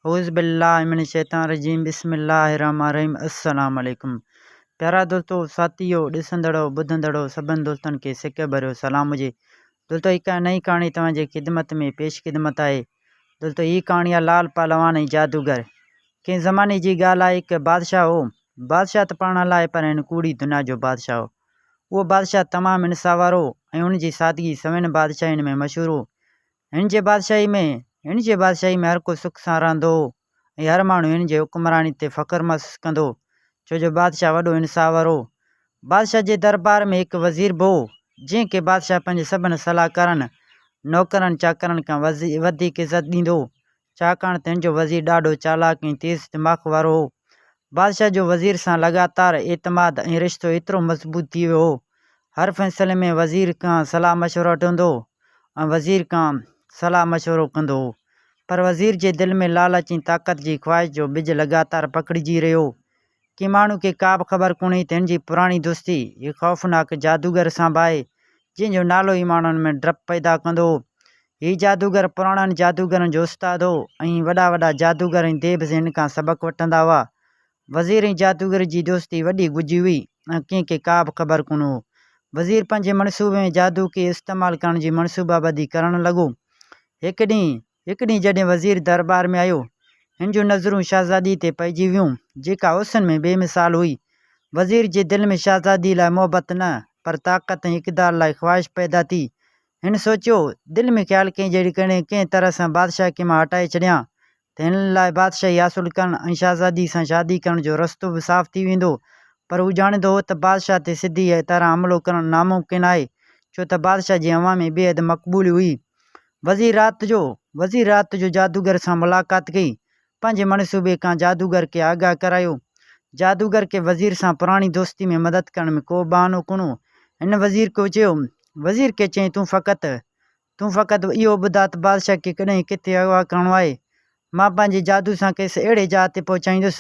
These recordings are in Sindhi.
اعوذ بالله من الشيطان الرجيم بسم الله الرحمن الرحيم السلام عليڪم پيارا دوستو ساٿيو ڏسندڙو ٻڌندڙو سڀن دوستن کي سڪ ڀريو سلام هجي دوستو هڪ نئين ڪهاڻي توهان جي خدمت ۾ پيش خدمت آهي دوستو هي ڪهاڻي آهي لال پهلوان ۽ جادوگر ڪنهن زماني جي ڳالهه آهي هڪ بادشاهه هو بادشاهه ته پاڻ الائي پر هن ڪوڙي دنيا جو بادشاهه هو اهو بادشاهه تمام انصاف وارو هو ۽ ان جي سادگي سوين بادشاهين ۾ مشهور هو هن جي بادشاهي ۾ هن جي بادشاهي ۾ هر ڪو سک سان رهندو هو ۽ هر ماڻهو هن جي حڪمراني تي فخر محسوس ڪندو هو، ڇو جو بادشاهه وڏو انصاف وارو هو. بادشاهه جي دربار ۾ هڪ وزير به هو، جنهن کي بادشاهه پنهنجي سڀن صلاحڪارن، نوڪرن چاڪرن کان وڌيڪ عزت ڏيندو هو، ڇاڪاڻ ته هن جو وزير ڏاڍو چالاڪ ۽ تيز دماغ وارو هو. بادشاهه جو وزير سان لڳاتار اعتماد ۽ رشتو ايترو مضبوط ٿي ويو هو، هر فيصلي ۾ وزير کان صلاح مشورو وٺندو هو ۽ وزير کان صلاح مشورو ڪندو هو. پر وزير جي دل ۾ لالچ ۽ طاقت جي خواهش جو ٻج لڳاتار پکڙجي رهيو هو. ڪنهن ماڻهو کي ڪا به خبر ڪونه هئي ته هن جي پراڻي دوستي هڪ خوفناڪ جادوگر سان به آهي، جنهن جو نالو ئي ماڻهن ۾ ڊپ پيدا ڪندو هو. هي جادوگر پراڻن جادوگرن جو استاد هو ۽ وڏا وڏا جادوگر ۽ ديو به هن کان سبق وٺندا هئا. وزير ۽ جادوگر جي دوستي وڏي ڳجهي هئي ۽ ڪنهن کي ڪا به خبر ڪونه هو. وزير پنهنجي منصوبي ۾ جادو کي استعمال ڪرڻ جي منصوبابندي ڪرڻ لڳو. هڪ ڏينهن، هڪ ڏينهن جڏهن وزير درٻار ۾ آيو، هن جون نظرون شهزادي تي پئجي ويون، جيڪا حسن ۾ بي مثال هئي. وزير جي دل ۾ شهزادي لاء محبت نه، پر طاقت ۽ اقتدار لاء خواهش پيدا ٿي. هن سوچيو، دل ۾ خيال ڪيائين جيڪڏهن ڪنهن طرح سان بادشاهه کي مان هٽائي ڇڏيان ته هن لاء بادشاهي حاصل ڪرڻ ۽ شهزادي سان شادي ڪرڻ جو رستو به صاف ٿي ويندو. پر هو ڄاڻيندو هو ته بادشاهه تي سڌيء طرح حملو ڪرڻ ناممڪن آهي، ڇو ته بادشاهه جي عوام ۾ بيحد مقبولي هئي. وزير رات جو وزير رات جو جادوگر سان ملاقات ڪئي. پنهنجي منصوبي کان جادوگر کي آگاهه ڪرايو. جادوگر کي وزير سان پراڻي دوستي ۾ مدد ڪرڻ ۾ ڪو بهانو ڪونه هو. هن وزير کي چيو، وزير کي چيائين، تون فقط تون فقط اهو ٻڌاء ته بادشاهه کي ڪڏهن ڪٿي اغوا ڪرڻو آهي. مان پنهنجي جادو سان کيس اهڙي جاء تي پهچائيندس.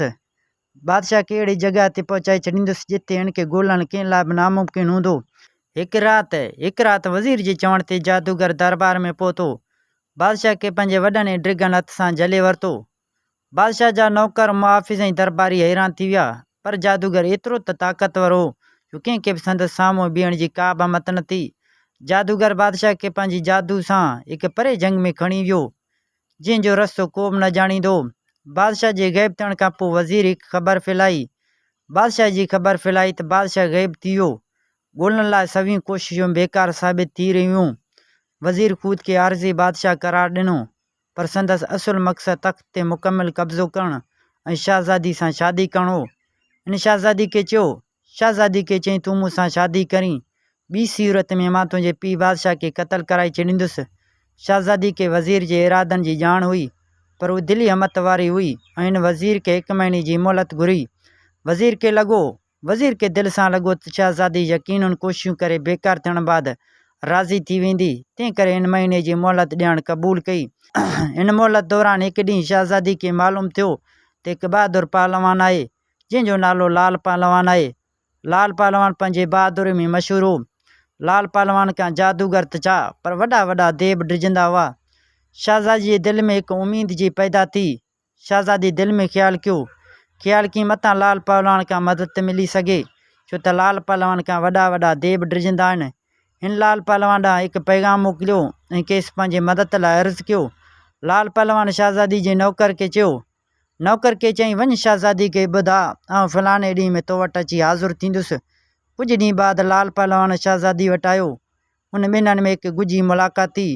بادشاهه کي اهڙي جڳهه تي پهچائي ڇڏيندس، جتي هن کي ڳولڻ ڪنهن لاء به ناممڪن هوندو. هڪ رات، هڪ رات وزير جي چوڻ تي جادوگر درٻار ۾ پهتو. بادشاهه کي پنهنجي وڏن ۽ ڊگهن هٿ سان جهلي ورتو. بادشاهه جا نوڪر، محافظ ۽ درٻاري حيران ٿي ويا، پر جادوگر ايترو ته طاقتور هو، جو ڪنهن کي به سندس سامهون بيهڻ جي ڪا به همت نه ٿي. جادوگر بادشاهه کي پنهنجي جادو سان هڪ پري جهنگ ۾ کڻي ويو، جنهن جو رستو ڪو به نه ڄاڻيندو هو. بادشاهه جي غيب ٿيڻ کان پوء وزير هڪ خبر ڦهلائي. بادشاهه جي خبر ڦهلائي ته بادشاهه غيب ٿي ويو. ڳولڻ لاء سوين ڪوششون بيڪار ثابت ٿي رهيون. وزير خود کي عارضي بادشاهه قرار ڏنو. پر سندس اصل مقصد تخت تي مڪمل قبضو ڪرڻ ۽ شهزادي سان شادي ڪرڻ هو. هن شهزادي کي چيو، شهزادي کي چيائين تون مون سان شادي ڪرين، ٻي صورت ۾ مان تنهنجي پيء بادشاهه کي قتل ڪرائي ڇڏيندس. شهزادي کي وزير جي ارادن جي ڄاڻ هئي، پر هوء دلي همت واري هئي ۽ هن وزير کي هڪ مهيني جي مهلت گهري. وزير کي لڳو، وزير کي دل سان لڳو ته شهزادي يقينن ڪوششون ڪري بيڪار ٿيڻ بعد راضي ٿي ويندي، تنهن ڪري هن مهيني جي مهلت ڏيڻ قبول ڪئي. ان مهلت دوران هڪ ڏينهن شهزادي کي معلوم ٿيو ته هڪ بهادر پهلوان آهي، جنهن جو نالو لال پهلوان آهي. لال پهلوان پنهنجي بهادري ۾ مشهور هو. لال پهلوان کان جادوگر ته ڇا، پر وڏا وڏا ديو به ڊڄندا هئا. شهزادي جي دل ۾ هڪ اميد جي پيدا ٿي. شهزادي دل ۾ خيال ڪيو. خيال ڪيائين متان لال پهلوان کان مدد ملي سگهي، ڇو ته لال پهلوان کان وڏا وڏا ديو ڊڄندا آهن. هن لال پهلوان ڏانهن هڪ پيغام موڪليو ۽ کيس پنهنجي مدد لاء عرض ڪيو. لال پهلوان شهزادي جي نوڪر کي چيو. نوڪر کي چيائين، وڃ شهزادي کي ٻڌاء، آئون فلاڻي ڏينهن ۾ تو وٽ اچي حاضر ٿيندس. ڪجهه ڏينهن بعد لال پهلوان شهزادي وٽ آيو. ان ٻنهن ۾ هڪ ڳجهي ملاقات ٿي.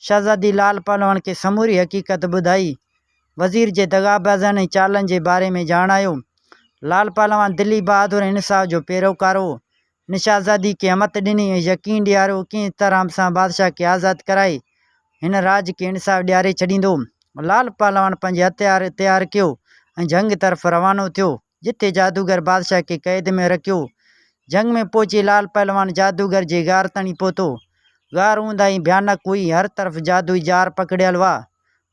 شهزادي لال پهلوان کي سموري حقيقت ٻڌائي. وزير جي دغابازن ۽ چالن جي باري ۾ ڄاڻايو. لال پهلوان دلي بهادر ۽ انصاف جو پيروڪار هو. هن شهزادي کي همت ڏني ۽ يقين ڏياريو ڪنهن طرح سان بادشاهه کي آزاد ڪرائي هن راڄ کي انصاف ڏياري ڇڏيندو. لال پهلوان پنهنجي هٿيار تيار ڪيو ۽ جهنگ طرف روانو ٿيو. جتي جادوگر بادشاهه کي قيد ۾ رکيو. جهنگ ۾ پهچي لال پهلوان جادوگر جي غار تڻي پهتو. غار اونداهي ڀيانڪ هئي، هر طرف جادوئي ڄار پکڙيل هئا.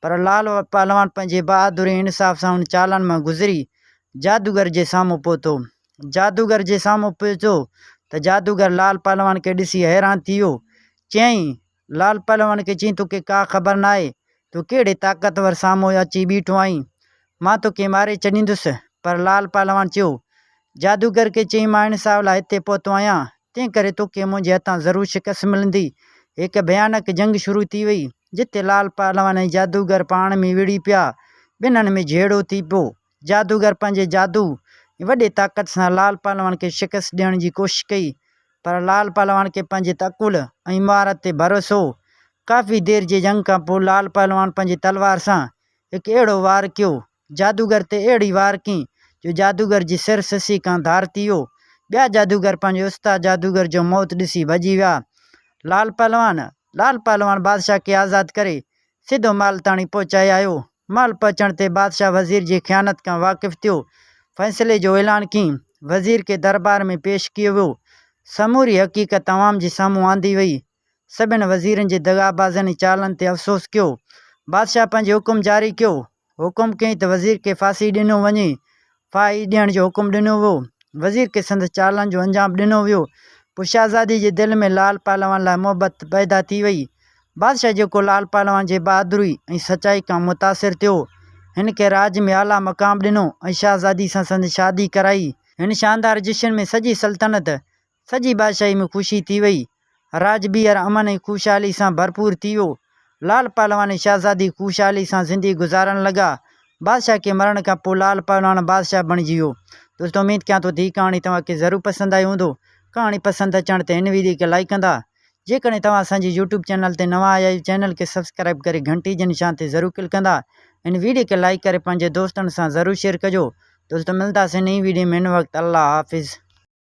پر لال پهلوان پنهنجي بهادري ۽ انصاف سان ان چالن مان گذري جادوگر جي سامهون پهتو. جادوگر جي سامهون پهتو ته جادوگر لال پهلوان کي ڏسي حيران ٿي ويو. چيائين، لال پهلوان کي چيائين، توکي ڪا خبر ناهي، تون ڪهڙي طاقتور سامهون اچي بيٺو آهين. مان توکي ماري ڇڏيندس. پر لال پهلوان چيو، جادوگر کي چئين مان انصاف لاء هتي پهتو آهيان، تنهن ڪري توکي منهنجي هٿان ضرور شڪست ملندي. هڪ ڀيانڪ جنگ شروع ٿي وئي، جتي لال پهلوان ۽ جادوگر پاڻ ۾ وڙهي پيا. ٻنهن ۾ جهيڙو ٿي پيو. جادوگر پنهنجي جادو ۽ وڏي طاقت سان لال پهلوان کي شڪست ڏيڻ جي ڪوشش ڪئي، پر لال پهلوان کي پنهنجي تعقل ۽ مهارت تي ڀروسو هو. ڪافي دير جي جنگ کان پوء لال پهلوان پنهنجي تلوار سان هڪ اهڙو وار ڪيو، جادوگر تي اهڙي وار ڪئي جو جادوگر جي سر سسي کان ڌار ٿي ويو. ٻيا جادوگر پنهنجي استاد جادوگر جو موت ڏسي ڀڄي ويا. لال پهلوان، لال پهلوان بادشاهه کي آزاد ڪري سڌو محل تاڻي پهچائي آيو. محل پهچڻ تي بادشاهه وزير جي خيانت کان واقف ٿيو. فيصلي جو اعلان ڪيائين. وزير کي درٻار ۾ پيش ڪيو ويو. سموري حقيقت عوام جي سامهون آندي وئي. سڀن وزيرن جي دغابازن ۽ چالن تي افسوس ڪيو. بادشاهه پنهنجي حڪم جاري ڪيو. حڪم ڪيائين ته وزير کي ڦاسي ڏنو وڃي. ڦاهي ڏيڻ جو حڪم ڏنو ويو. وزير کي سندس چالن جو انجام ڏنو ويو. پوء شهزادي جي دل ۾ لال پهلوان لاء محبت پيدا ٿي وئي. بادشاهه جيڪو لال پهلوان جي بهادري ۽ سچائي کان متاثر ٿيو، هن کي راڄ ۾ اعليٰ مقام ڏنو ۽ شهزادي سان سندس شادي ڪرائي. هن شاندار جشن ۾ سڄي سلطنت سڄي بادشاهي ۾ خوشي ٿي وئي. راڄ ٻيهر امن ۽ خوشحالي سان ڀرپور ٿي ويو. لال پهلوان ۽ شهزادي خوشحالي سان زندگي گذارڻ لڳا. بادشاهه کي مرڻ کان پوء لال پهلوان بادشاهه بڻجي ويو. دوستو اميد ڪيان ٿو ته هي ڪهاڻي توهان کي ضرور پسند آئي هوندو. ڪهاڻي پسند اچڻ تي هن ويڊيو کي لائيڪ ڪندا. جيڪڏهن توهان اسان جي يوٽيوب چينل تي نوان آيا آهيو چينل کي سبسڪرائيب ڪري گهنٽي جي نشان تي ضرور ڪلڪ ڪندا. هن ويڊيو کي لائيڪ ڪري پنهنجي دوستن سان ضرور شيئر ڪجو. دوستو ملنداسين نئين ويڊيو ۾ هن وقت الله حافظ.